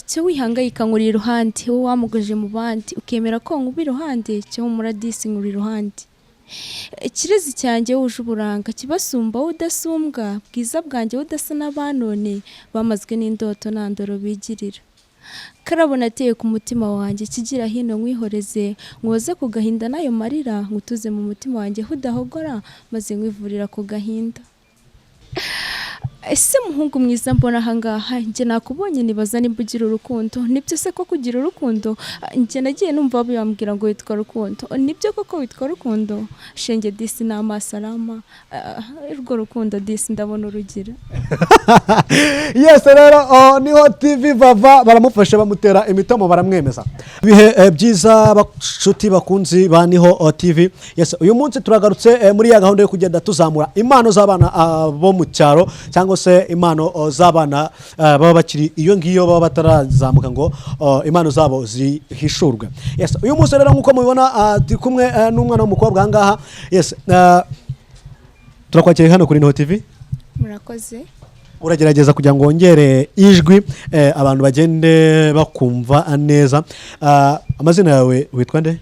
Cyo wihangayika, nkuri iruhande, wowe wamugoje mu bandi, ukemera ko nkuba iruhande. Cyo humura disi, nkuri iruhande. Ikirezi cyanjye wuje uburanga, kibasumba wowe udasumbwa, bwiza bwanjye wowe udasa n'abanone, bamazwe n'indoto nta ndoro bigirira. Karabo nateye ku mutima wanjye, kigira hino nkwihoreze, nkoze ku gahinda n'ayo marira, nkutuze mu mutima wanjye hudahogora, maze nkwivurira ku gahinda. Ese muhungu mwiza mbona ahangaha, njye nakubonye nibaza nimba ugira urukundo. Nibyo se koko ugira urukundo? Njye nagiye numva bambwira ngo witwa Rukundo. Nibyo koko witwa Rukundo? Shenge disi n'amaso arama. Urwo rukundo disi ndabona urugira. Yes, rero niho TV Vava baramufashe, bamutera imitomo, baramwemeza. Ibihe byiza, bashuti bakunzi ba Niho TV. Yes, uyu munsi turagarutse muri ya gahunda yo kugenda tuzamura impano z'abana bo mu cyaro, cyangwa se impano z'abana baba bakiri iyo ngiyo, baba batarazamuka ngo impano zabo zihishurwe. Yes, uyu munsi rero nk'uko mubibona, turi kumwe n'umwana w'umukobwa aha ngaha. Yes, turakwakiriye hano kuri Niho TV. Murakoze. Uragerageza kugira ngo wongere ijwi, abantu bagende bakumva neza. Amazina yawe witwa nde?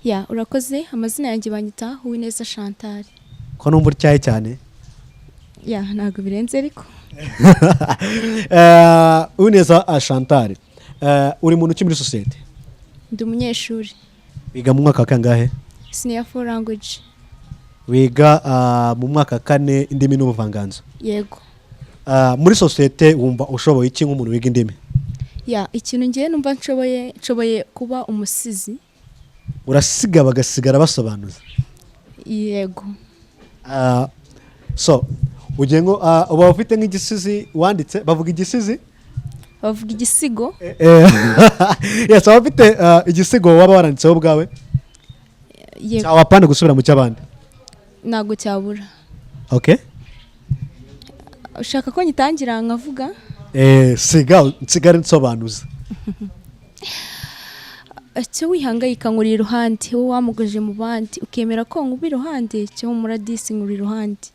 Ya, urakoze. Amazina yanjye banyita Uwineza Chantal. Ko numva utyaye cyane? Ya, ntabwo birenze ariko. Uwineza Chantal, uri muntu ki muri sosiyete? Ndi umunyeshuri. Wiga mu mwaka wa kangahe? Senior four language. Wiga mu mwaka wa kane indimi n'ubuvanganzo? Yego. Muri sosiyete wumva ushoboye iki nk'umuntu wiga indimi? Ya, ikintu ngiye numva nshoboye, nshoboye kuba umusizi. Urasiga bagasigara basobanuza? Yego. So ugiye ngo uba ufite nk'igisizi wanditse? Bavuga igisizi? Bavuga igisigo. Yes, waba ufite igisigo waba waranditseho ubwawe? Yego. Cyangwa apana gusubira mu cy'abandi? Ntabwo cyabura. Okay. Ushaka ko nyitangira nkavuga? Siga nsigare nsobanuza. Cyo wihangayika, nkuri iruhande, wowe wamugoje mu bandi, ukemera ko nkuba iruhande. Cyo humura disi, nkuri iruhande.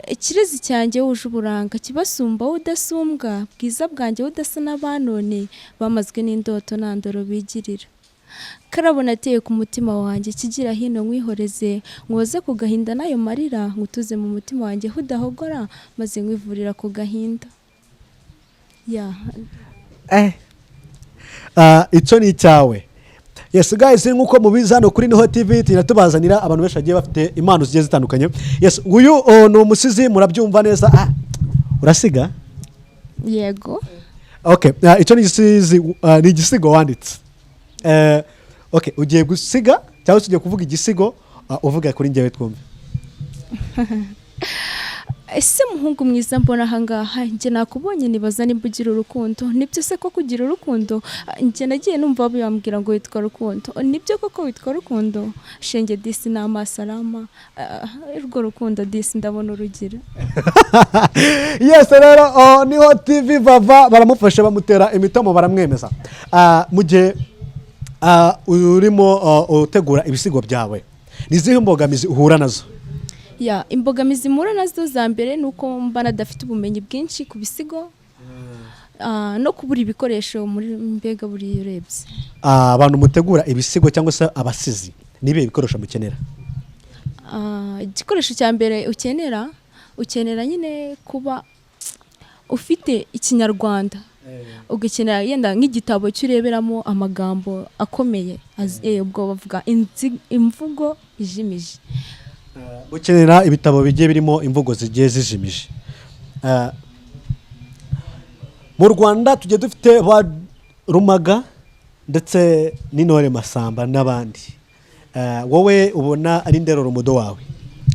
Ikirezi cyanjye wuje uburanga, kibasumba wowe udasumbwa, bwiza bwanjye wowe udasa n'abanone, bamazwe n'indoto nta ndoro bigirira. Karabo nateye ku mutima wanjye, kigira hino nkwihoreze, nkoze ku gahinda n'ayo marira, nkutuze mu mutima wanjye hudahogora, maze nkwivurira ku gahinda. Ya. Icyo ni icyawe. Yes guys, nk'uko mubizi, hano kuri Niho TV tugenda tubazanira abantu benshi bagiye bafite impano zigiye zitandukanye. Yes, uyu ni umusizi, murabyumva neza. Urasiga? Yego. Okay, icyo ni igisizi, ni igisigo wanditse. Okay, ugiye gusiga cyangwa se ugiye kuvuga igisigo, uvuga kuri njyewe twumve. Ese muhungu mwiza mbona ahangaha, njye nakubonye nibaza nimba ugira urukundo. Nibyo se koko ugira urukundo? Njye nagiye numva bambwira ngo witwa Rukundo. Nibyo koko witwa Rukundo? Shenge disi n'amaso arama. Urwo rukundo disi ndabona urugira. Yes, rero niho TV Vava baramufashe, bamutera imitomo, baramwemeza. Mu gihe urimo utegura ibisigo byawe, ni izihe mbogamizi uhura nazo? Ya, imbogamizi mpura nazo za mbere ni uko mba nadafite ubumenyi bwinshi ku bisigo, no kubura ibikoresho muri mbega buriya urebye. Abantu mutegura ibisigo cyangwa se abasizi, ni ibihe bikoresho mukenera? Igikoresho cya mbere ukenera, ukenera nyine kuba ufite Ikinyarwanda, ugakenera yenda nk'igitabo cy'ureberamo amagambo akomeye. Ubwo bavuga imvugo ijimije. Gukenera ibitabo bigiye birimo imvugo zigiye zijimije. Mu Rwanda tugiye dufite ba Rumaga ndetse n'Intore Masamba n'abandi. Wowe ubona ari nde role model wawe?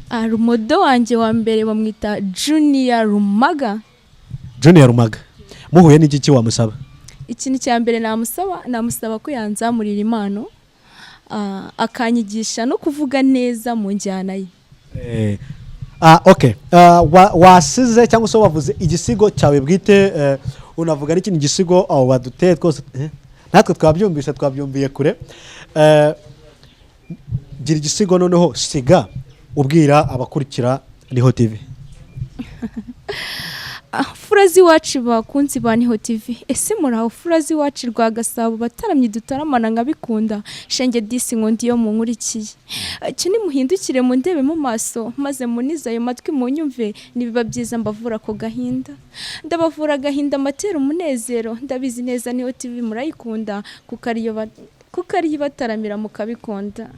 Role model wanjye wa mbere bamwita Junior Rumaga. Junior Rumaga muhuye n'iki ki wamusaba? Ikintu cya mbere namusaba, namusaba ko yanzamurira impano, akanyigisha no kuvuga neza mu njyana ye. Okay. Wasize cyangwa se wavuze igisigo cyawe bwite, unavuga n'ikindi gisigo aho baduteye twose, natwe twabyumvise, twabyumviye kure. Gira igisigo noneho siga ubwira abakurikira Niho TV. Fura z'iwacu, bakunzi ba Niho TV, ese muraho? Fura z'iwacu rwa Gasabo, bataramye dutaramana nkabikunda, shenge disi nkundi iyo munkurikiye. Cyo nimuhindukire mundebe mu maso, maze munize ayo matwi munyumve. Nibiba byiza mbavura ako gahinda, ndabavura agahinda amatera umunezero. Ndabizi neza Niho TV murayikunda, kuko ariyo ibataramira mukabikunda.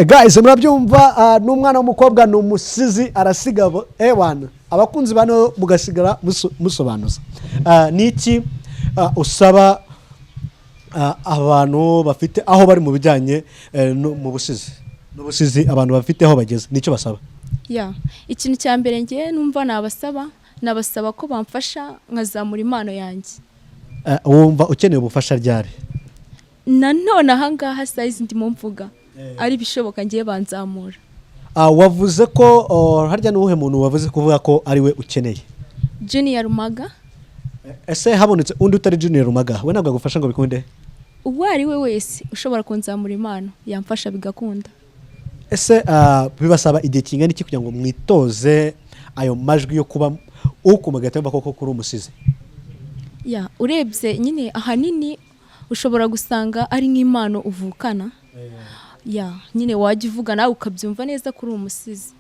Guys, murabyumva, ni umwana w'umukobwa, ni umusizi, arasiga ewana abakunzi bano mugasigara musobanuza. Ni iki usaba abantu bafite aho bari mu bijyanye no mu busizi n'ubusizi, abantu bafite aho bageze, nicyo basaba? Ya, ikintu cya mbere ngewe numva nabasaba ko bamfasha nkazamura impano yanjye. Wumva ukeneye ubufasha ryari? Nanone ahangaha sayizi ndimo mvuga ari ibishoboka ngiye banzamura. Wavuze ko, oh, harya ni uwuhe muntu wavuze kuvuga ko ari we ukeneye? Junior Rumaga. Ese habonetse undi utari Junior Rumaga, we ntabwo agufasha ngo bikunde? Uwo ari we wese ushobora kunzamura impano yamfasha bigakunda. Ese bibasaba igihe kingana iki kugira ngo mwitoze ayo majwi yo kuba ukuma agahita yumva koko kuri umusizi? Ya, urebye nyine ahanini ushobora gusanga ari nk'impano uvukana, ya nyine wajya uvuga nawe ukabyumva neza kuri uwo musizi.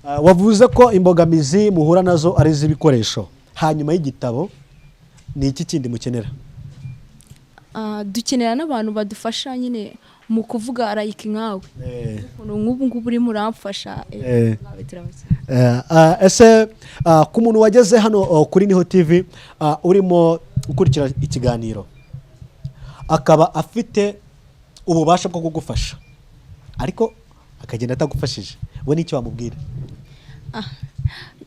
Wavuze ko imbogamizi muhura nazo ari iz'ibikoresho. Hanyuma y'igitabo ni iki kindi mukenera? Dukenera n'abantu badufasha nyine mu kuvuga, like nkawe, ukuntu nk'ubu ngubu urimo uramfasha, nkawe turabakira. Ese ku muntu wageze hano, oh, kuri Niho TV, urimo ukurikira ikiganiro, akaba afite ububasha bwo kugufasha ariko akagenda atagufashije, we n'icyo wamubwira?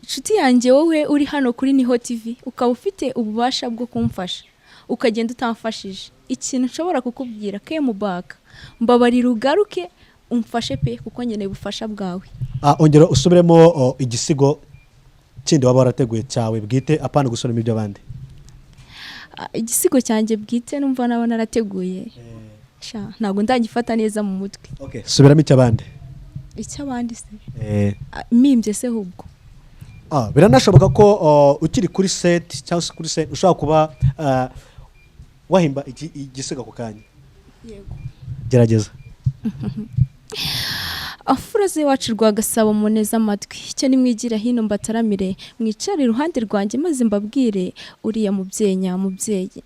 Inshuti yanjye, wowe uri hano kuri Niho TV ukaba ufite ububasha bwo kumfasha ukagenda utamfashije, ikintu nshobora kukubwira, come back, mbabarira ugaruke umfashe pe, kuko nkeneye ubufasha bwawe. Ongera usubiremo, oh, igisigo kindi waba warateguye cyawe bwite, apana gusubiramo iby'abandi. Igisigo cyanjye bwite numva naba narateguye, sha ntabwo ndagifata neza mu mutwe. Okay, subiramo icy'abandi. Icy'abandi se? Mpimbye se hubwo? Biranashoboka ko, oh, ukiri kuri set cyangwa se kuri set ushobora kuba wahimba igisigo ako kanya. Yego. Gerageza. Afura z'iwacu rwa Gasabo, muneze amatwi, icyo nimwigira hino mbataramire, mwicare iruhande rwanjye maze mbabwire uriya mubyeyi nyamubyeyi.